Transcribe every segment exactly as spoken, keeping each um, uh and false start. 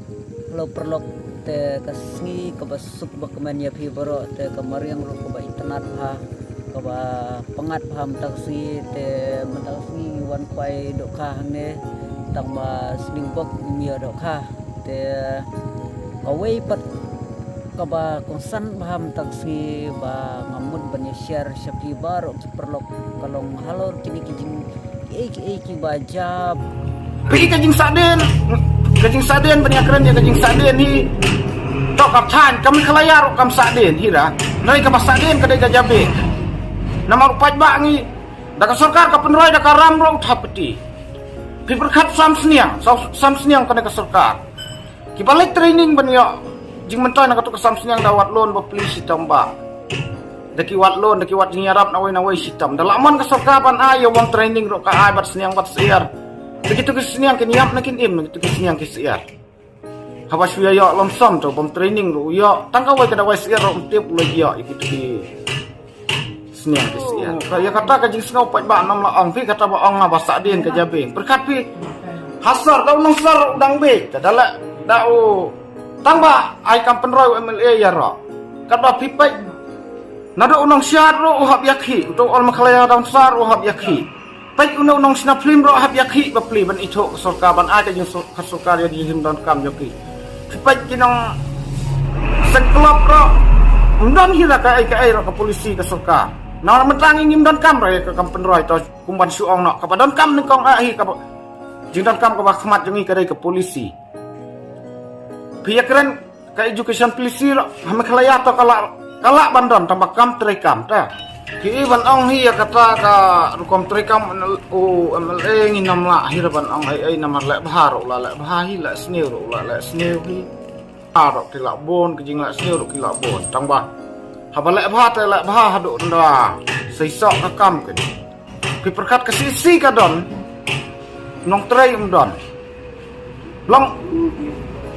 Hello paralok, te ka sngi kaba suk ba kmen ïa phi baroh, te ka mariang ruh kaba itynnad bha, kaba pyngngad bha mynta ka sngi, te mynta ka sngi ngi wan khwai dohkha hangne, tang ba sniewbok ngim ïoh dohkha. Te kawei pat kaba kongsan bha mynta ka sngi ba nga mut ban ïa share sha phi baroh ki paralok, ka long halor kine ki jing kiei kiei kiba jia. Phi ka jingsahdien, ka jingsahdien ban ïakren ïa ka jingsahdien hi. To ka than ka Meghalaya ruh kam sahdien hi ra. Hynrei kaba sahdien ka dei ka jabieng. Namar u paidbah ngi, da ka sorkar ka pynroi da ka ram ruh u thap peti. Phi pyrkhat sam sniang, sam, sam sniang kane ka sorkar. Kiba leit training ban ïoh jingmyntoi na katu ka sam sniang da wat lon ba pli shitom ba. Da ki wat lon, da ki wat jingïarap nawei nawei shitom. Da lah mon ka sorkar ban ai ïa u bym training ruh ka ai bad sniang bad syiar. Da kitu ki sniang kin ïap ne kin im, da kitu ki sniang ki syiar. Haba shu ïa ïoh lump sum tu bym training ruh ïoh. Tang kawei ka dawai syiar ruh ym tip u leit ïoh ïa kitu ki sniang ki syiar. Ka ïa kata ka jingsngew paidbah nym lah ong phi, kata ba ong nga ba sahdien ka jabieng. Pyrkhat phi. Ha sor da u nongsor u dang beit. Da la da u tang ba ai kam pynroi u MLA ïaroh. Katba phi peit. Naduh u nongshad ruh u hap ïakhih, uto u All Meghalaya Dance Star u hap ïakhih. Peit une u nongshna film ruh u hap ïakhih bapli ban ithuh ka sorkar ban ai ka jing so-, ka sorkar ïa ka jinghim donkam jong ki. Phi peit ki nongseng club ruh ym don hi la kaei kaei ruh ka polisi ka sorkar. Namar mynta ngi ngim donkam ruh ïa ka kam pynroi to, kum ban shu ong noh, kaba donkam nyngkong ah hi kaba jingdonkam kaba khmat jong ngi ka dei ka polisi. Phi ïakren ka education policy ruh ha Meghalaya to ka lah, ka lah ban don tang ba kam treikam ta. Ki i ban ong hi ïa kata ka rukom treikam u MLA ngin ym lah hi ruh ban ong ei ei namar leh bha ruh la leh bha hi, leh sniew ruh la leh sniew hi. Ha ruh ki lah bun, ki jingleh sniew ruh ki lah bun. Tang ba haba leh bha te leh bha haduh ynda sei sok ka kam kin. Phi pyrkhat ka CHC ka don, nongtrei um don. Long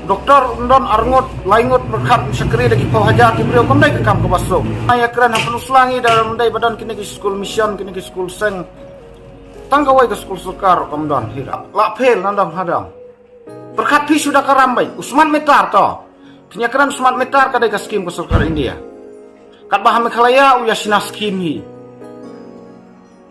doktor um don, arngut, laingut, pyrkhat um shakri da ki phew hajar ki briew, kam dei ka kam kaba suk. Nga ïakren ha Pynursla ngi da ym dei ba don kine ki skul mission, kine ki skul seng. Tang kawei ka skul sorkar ruh kam don hi ruh. Lah fail na dang ha dang. Pyrkhat phi shu da ka ram beit, u smart meter to. Phin ïakren u smart meter ka dei ka skim ka sorkar India. Katba ha Meghalaya u ïa shna skim hi.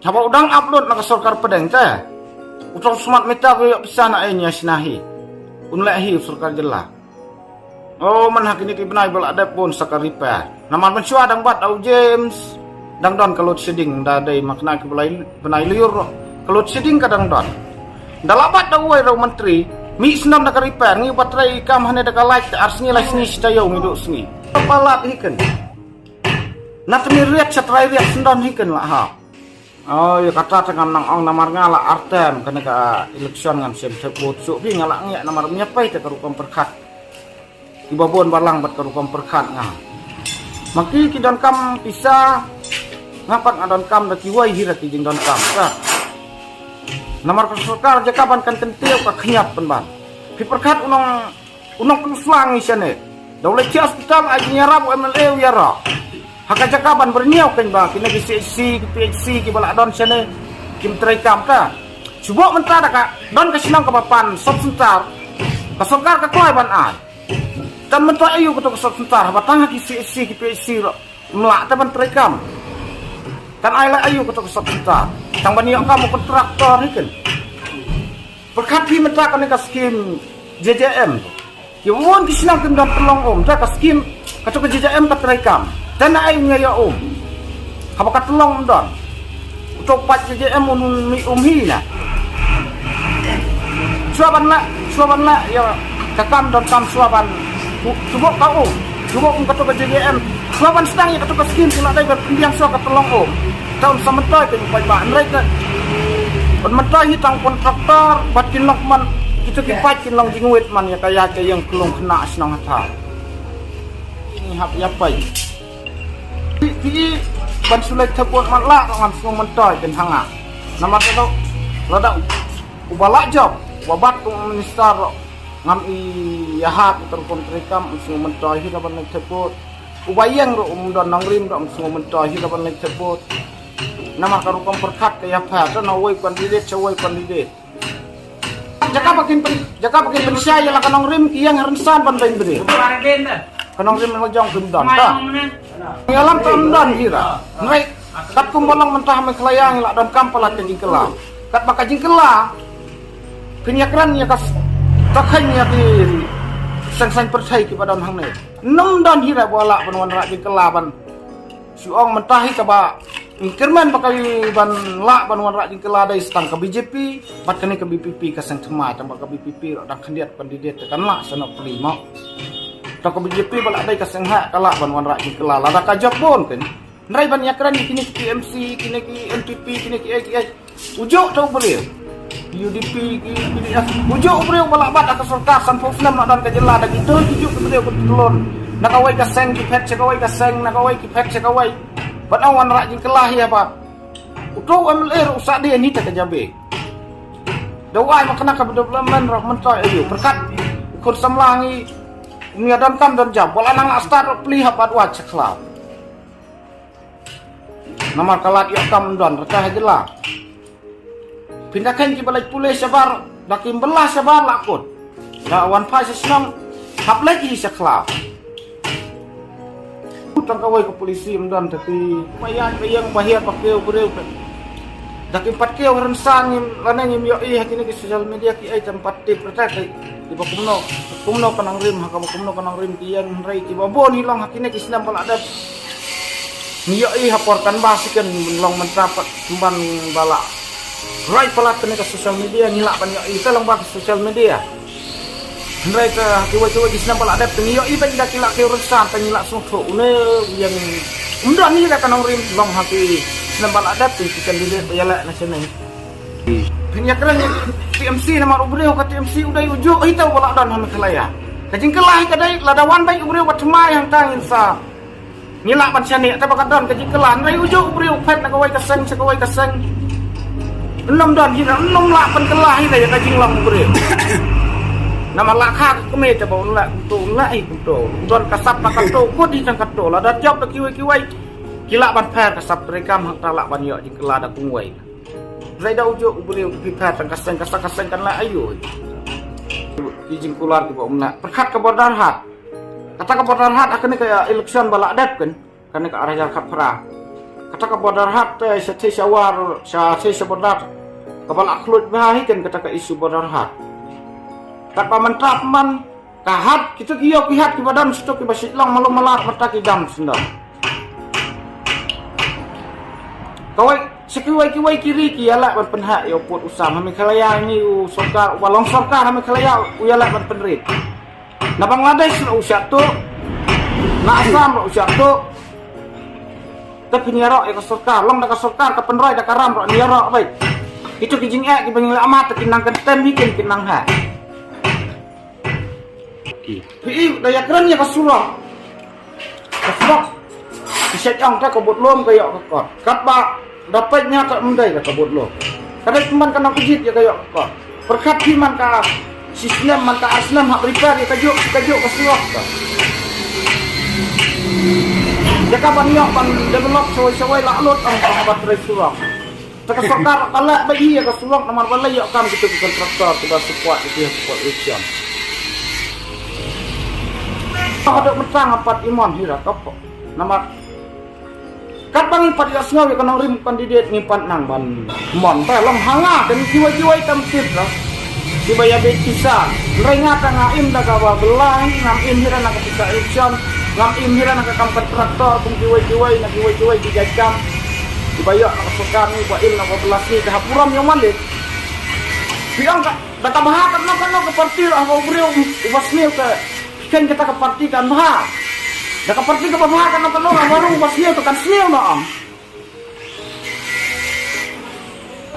Haba u dang upload na ka sorkar pdeng te. Uto u smart meter u ïoh pisa na ei un ïa shna hi. Un leh hi u sorkar jylla. Oh, man ha kine ki bnai ba la dep bun sa ka repair. Namar mynshuwa dang bat da u James, dang don ka load shedding, da dei ma kine ki bnai, bnai lyiur ruh ka load shedding ka dang don. Da la bat da uwei ruh u myntri, mih snem da ka repair, ngi ba trei kam hangne da ka light, ar sngi lai sngi shi taïew ngi duh sngi. Palat hi ken. Na tynrai riat sha tynrai riat shen don hi ken la ha. Oh, ïa kata te ngam nang ong namar nga la artem kane ka election ngam shem thep vote shuh phi, nga la ngiah namar ym ïa pei te ka rukom pyrkhat. Kiba bun balang bad ka rukom pyrkhat nga. Ma ki ki donkam pisa, nga pat nga donkam da kiwei hi da ki jingdonkam ka. Namar ka sorkar jaka ban kan kyntiew ka khñiat pynban. Phi pyrkhat u nong, u nongpynslang ngi shane. Da u leit sha hospital ai jingïarap u MLA u ïarap. Ha ka jaka ban byrñiaw kein ba kine ki CHC, ki PHC kiba la don shane kim treikam ta. Shu bok mynta da ka don ka shnong kaba pan sub center. Ka sorkar ka kloi ban ai. Kan mynta aiu kato ka sub center haba tang ha ki CHC, ki PHC ruh ym lah te ban treikam. Kan ai la aiu kato ka sub center. Tang ban ïoh kam u kontraktor hi ken. Pyrkhat phi mynta kane ka skim JJM. Ki won ki shnong kim don tyllong um, da ka skim, kato ka JJM ka treikam. Te na ai un ïa ïoh um. Haba ka tyllong um don. Uto u paid JJM un mih um hi na. Shuwa ban lah, shuwa ban lah ïa ka kam donkam shuwa ban. Shu bok ka um, shu bok um kato ka JJM. Shuwa ban sdang ïa kato ka skim, ki la dei ban pynbiang shuwa ka tyllong um. Te un sa myntoi kein u paidbah, hynrei te un myntoi hi tang kontraktor bad kin long man, kito ki paid kin long jingwit man ïa ka ïaid ka ïeng klung khynnah shnong hathar. Ngi hap ïa pei. Phi, phi ban shu leit thep vote man la ruh ngam sngew myntoi kein ha nga. Namar te ruh lada uba lah jop, uba bat kum u minister ruh ngam ïa hap ïa ka rukom treikam, ym sngew myntoi hi da ban leit thep vote. Uba ïeng ruh um don, nongrim ruh ym sngew myntoi hi da ban leit thep vote. Namar ka rukom pyrkhat ka ïapher te na uwei u candidate sha uwei u candidate. Jaka ba kin pyn, jaka ba kin pynshai ïa la ka nongrim ki ïeng ha rynsan ban beiñ briew. Ka nongrim la jong kim don ta. Ngi alam ta ym don hi ra. Ngi kat kum ba long mynta ha Meghalaya ngi la don kam palat ka jingkylla. Kat ba ka jingkylla. Phin ïakren ïa ka s-, ta kheiñ ïa ki seng saiñ pyrthei ki ba don hangne. Nym don hi ra ba lah ban wanrah jingkylla ban. Shu ong mynta hi kaba ngi kyrmen ba ka ban lah ban wanrah jingkylla dei sa tang ka B J P bad kane ka V P P ka seng thymmai, tang ba ka V P P ruh dang khyndiat candidate te kan lah sa nongpyni mo. Tang ka B J P ba lah dei ka seng heh ka lah ban wanrah jingkylla lada ka jop bun kan. Hynrei ban ïakren ïa kine ki T M C, kine ki N P P, kine ki A G H. Ujuk tu briew. U D P ki, ki, ki, ujuk briew ba lah bat ka sorkar sanphew snem na don ka jylla da ki tu, ujuk briew ka tulun. Na kawei ka seng ki phet sha kawei ka seng, na kawei ki phet sha kawei. Ban ong wanrah jingkylla hi ba. Utu M L A ruh u sa dei ni ta ka jabe. Da u ai ma kane ka development ruh mynta ayu. Pyrkhat u khun samla ngi. Ym ïa don kam don jam. Wala nang la start ruh pli ha pat wat sha khlaw. Namar ka lad ïoh kam don rta ha jylla. Pynda khein ki ba leit pule shabar, da kim bylla shabar la kut. Da wan phai sha shnong, hap leit hi sha khlaw. Tang kawei ka polisi ym don, tapi ba ïaid ba ïeng ba hiar ba kiew briew kan. Da kim pat kiew rynsan ngim, lane ngim ïohi ha kine ki social media ki ai tam pat tip rta ki. Ki ba kumno, kumno ka nongrim, ha ka ba kumno ka nongrim ki ïeng hynrei ki ba bun hi long ha kine ki snem ba la dep. Ngi ïohi ha por kan ba siken long mynta pat kumban ba la. Rai palat kane ka social media ngi lah ban ïohi ka long ba ka social media. Hynrei ka kiwei kiwei ki snem ba la dep ngi ïohi ban da ki la kiew rynsan ta ngi la sngewthuh une ïeng. Ym don hi da ka nongrim long ha ki snem ba la dep ki candidate ba ïaleh na sene. Phin ïakren ïa T M C namar u briew ka T M C u dei ujuk hi ta u ba la don ha Meghalaya. Ka jingkylla hi ka dei lada wan beit u briew ba thymmai hangta ngin sa. Ngi lah ban shaniah te ba ka don ka jingkylla hynrei ujuk u briew phet na kawei ka seng sha kawei ka seng. Ym don hi na ym lah ban kylla hi na ïa ka jinglong u briew. Namar la kha ka kmie te ba un lah kumto un lah hi kumto. Don ka sap na kato kut hi tang kato lada jop da kiwei kiwei. Ki lah ban pher ka sap treikam hangta lah ban ïoh jingkylla da kumwei. Hynrei da ujuk u briew ki pher tang ka seng ka sa ka seng kan lah ayu. Ki jingkular ki ba um na pyrkhat ka border hat. Kata ka border hat ha kane ka election ba la dep kan. Kane ka ar hajar khatphra. Kata ka border hat te sha thei sha war sha thei sha border. Ka ba la khluit bha hi kan kata ka issue border hat. Kat ba mynta man ka hat kita ki ïoh ki hat ki ba dam stok ki ba shit long malu malar mynta ki dam sendam. Kawei sha kiwei kiwei ki ri ki ïaleh ban pynheh ïa u pud u sam ha Meghalaya ngi u sorkar u ba long sorkar ha Meghalaya u ïaleh ban pynrit. Na Bangladesh ruh u shah tuh. Na Assam ruh u shah tuh. Te phin ïaroh ïa ka sorkar long da ka sorkar ka pynroi da ka ram ruh ngi ïaroh beit. Kitu ki jingeh ki ba ngi la amat ki nang kyntem hi kin ki nang ha. Phi i da ïakren ïa ka surok. Ka surok. Ki shet ong ta ka bud lum ka ïoh ka kot. Katba da peit nia ta ym dei da ka bud lum. Ka dei pynban ka nang kjit ïa ka ïoh ka kot. Pyrkhat phi man ka shi snem man ka ar snem hap repair ïa ka juk ka juk ka surok ka. Ïa ka ban ïoh ban develop shawei shawei la lut ong ong ban trei surok. Te ka sorkar ka lah ba ïa ka surok namar ba la ïoh kam kitu ki kontraktor kiba support kitu ki support election. Ka dok mentang pat imon hira ka pok. Namar kat ba ngi pat ïa sngew ïa ka nongrim kandidat ngi pat nang ban mon ba long hanga kan kiwei kiwei tam tip la. Kiba ïa beit pisa. Hynrei nga ta nga im da kaba belai ngam im hira na ka pisa election ngam im hira na ka kam kontraktor kum kiwei kiwei na kiwei kiwei ki jait kam. Kiba ïoh na ka sorkar ngi ba im na ka belas ngi ka ha burom ïong malik. Phi ong ka da ka bha katno katno ka parti ruh ha ka u briew uba sniew ka phi khein kata ka parti kan bha. Da ka parti kaba bha katno katno ruh baru uba sniew ka kan sniew noh ong.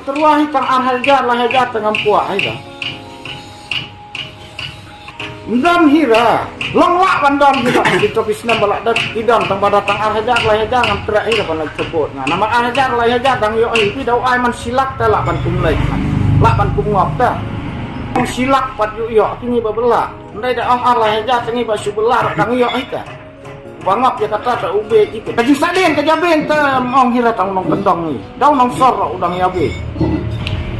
Tyrwa hi tang ar hajar lai hajar tang ngam kwah hi da. Ndam hira. Long lah ban dam hira. Kito ki snem ba lah dep ki dam tang ba da tang ar hajar lai hajar ngam treh hira ban leit support nga. Namar ar hajar lai hajar dang ïoh hi phi da u ai man shilak te lah ban kum leit. Lah ban kum ngop te. Ong shilak pat ïoh ïoh kini ba bela. Ndai da ong ar lai hajar te ngi ba shu bela dang ïoh hi te. Ba ngap ïa kata ta u beit ïa ka. Ka jingsadien ka jabieng te ong hira tang nongkyndong ni. Dau nongsor ruh u dang ïa beit.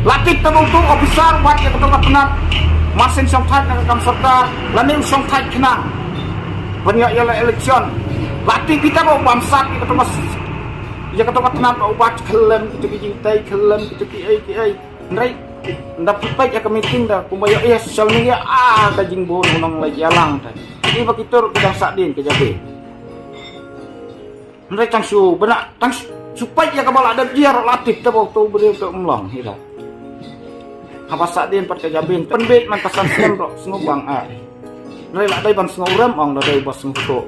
La tip ta ba uto u officer wat ïa kato ka tnat, masin shongthait na ka kam sorkar lane u shongthait khnang ban ïoh ïa la election. La tip ita ba u bam sat ïa kato ka s- ïa kato ka tnat ba u bat khlem kito ki jingtei, khlem kito ki ei ki ei. Hynrei nda phi peit ïa ka meeting da kumba ïoh ïa social media, ah, ka jingbun u nongleit ïalang te. Ki ba ki tur ki dang sah dien ka jabi. Hynrei tang shu bna tang shu peit ïa kaba la dep jia ruh la tip te ba uto u briew te um long hi da. Haba sah dien pat ka jabi pynbeit man ka san snem ruh sngewbang ai. Hynrei la dei ban sngewrem ong da dei ba sngewthuh.